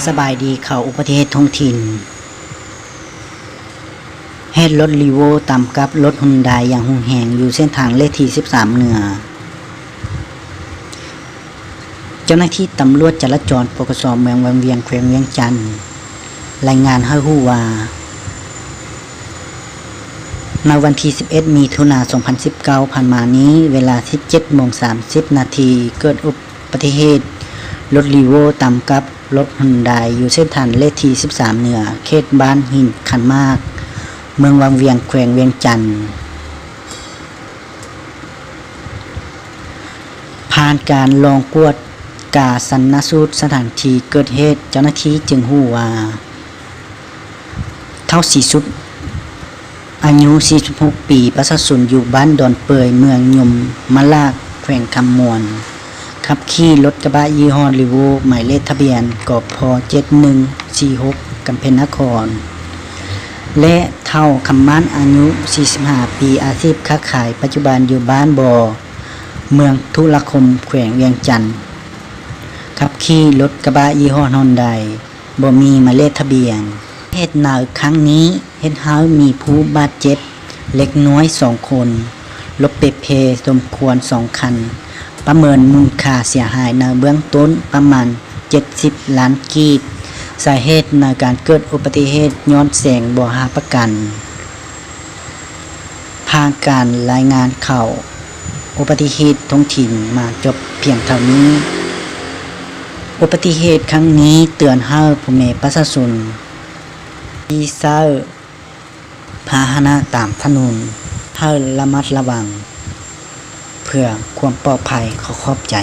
ສະບາຍດີ ຂ່າວອຸບັດຕິເຫດທ້ອງຖິ່ນ. ເຫດລົດຣີໂວ້ຕຳກັບລົດຮຸນໄດຢ່າງຮຸນແຮງຢູ່ເສັ້ນທາງເລກທີສິບສາມເໜືອ. ເຈົ້າໜ້າທີ່ຕຳຫຼວດຈະລາຈອນ ປກສ ເມືອງວັງວຽງ ແຂວງວຽງຈັນ ລາຍງານໃຫ້ຮູ້ວ່າ ໃນວັນທີສິບເອັດ ມິຖຸນາ ສອງພັນສິບເກົ້າ ຜ່ານມານີ້ ເວລາສິບເຈັດໂມງສາມສິບນາທີ ເກີດອຸບັດຕິເຫດລົດຣີໂວ້ຕຳກັບລົດຮຸນໄດຢູ່ເສັ້ນທາງເລກທີສິບສາມເໜືອ ເຂດບ້ານຫີນຂັນໝາກ ເມືອງວັງວຽງ ແຂວງວຽງຈັນ. ຜ່ານການລອງກວດກາຊັນນະສູດສະຖານທີ່ເກີດເຫດ, ເຈົ້າໜ້າທີ່ຈຶ່ງຮູ້ວ່າ ທ້າວ ສີສຸດ ອາຍຸ ສີ່ສິບຫົກ ປີ, ປະຊາຊົນຢູ່ບ້ານດອນເປີຍ ເມືອງຍົມມະລາດ ແຂວງຄຳມ່ວນ, ຂັບຂີ່ລົດກະບະຍີ່ຫໍ້ຣີໂວ້ ໝາຍເລກທະບຽນ ກພ ເຈັດໜຶ່ງສີ່ຫົກ ກຳແພງນະຄອນ ແລະ ທ້າວ ຄຳມານ ອາຍຸ ສີ່ສິບຫ້າ ປີ, ອາຊີບຄ້າຂາຍ, ປັດຈຸບັນຢູ່ບ້ານບໍ່ ເມືອງທຸລະຄົມ ແຂວງວຽງຈັນ, ຂັບຂີ່ລົດກະບະຍີ່ຫໍ້ຮອນໄດ ບໍ່ມີໝາຍເລກທະບຽນ. ເຫດໃນຄັ້ງນີ້ເຮັດໃຫ້ມີຜູ້ບາດເຈັບເລັກນ້ອຍສອງຄົນ, ລົດເປັເພສົມຄວນສອງຄັນ, ປະເມີນມູນຄ່າເສຍຫາຍໃນເບື້ອງຕົ້ນປະມານເຈັດສິບລ້ານກີບ. ສາເຫດໃນການເກີດອຸບັດຕິເຫດຍ້ອນແສງບໍ່ຮັບປະກັນ. ຜ່ານການລາຍງານຂ່າວອຸບັດຕິເຫດທ້ອງຖິ່ນມາຈົບພຽງເທົ່ານີ້. ອຸບັດຕິເຫດຄັ້ງນີ້ເຕືອນໃຫ້ພໍ່ແມ່ປະຊາຊົນທີ່ໃຊ້ພາຫະນະຕາມຖະໜົນໃຫ້ລະມັດລະວັງເພື່ອຄວາມປອດໄພ. ຂໍຂອບໃຈ.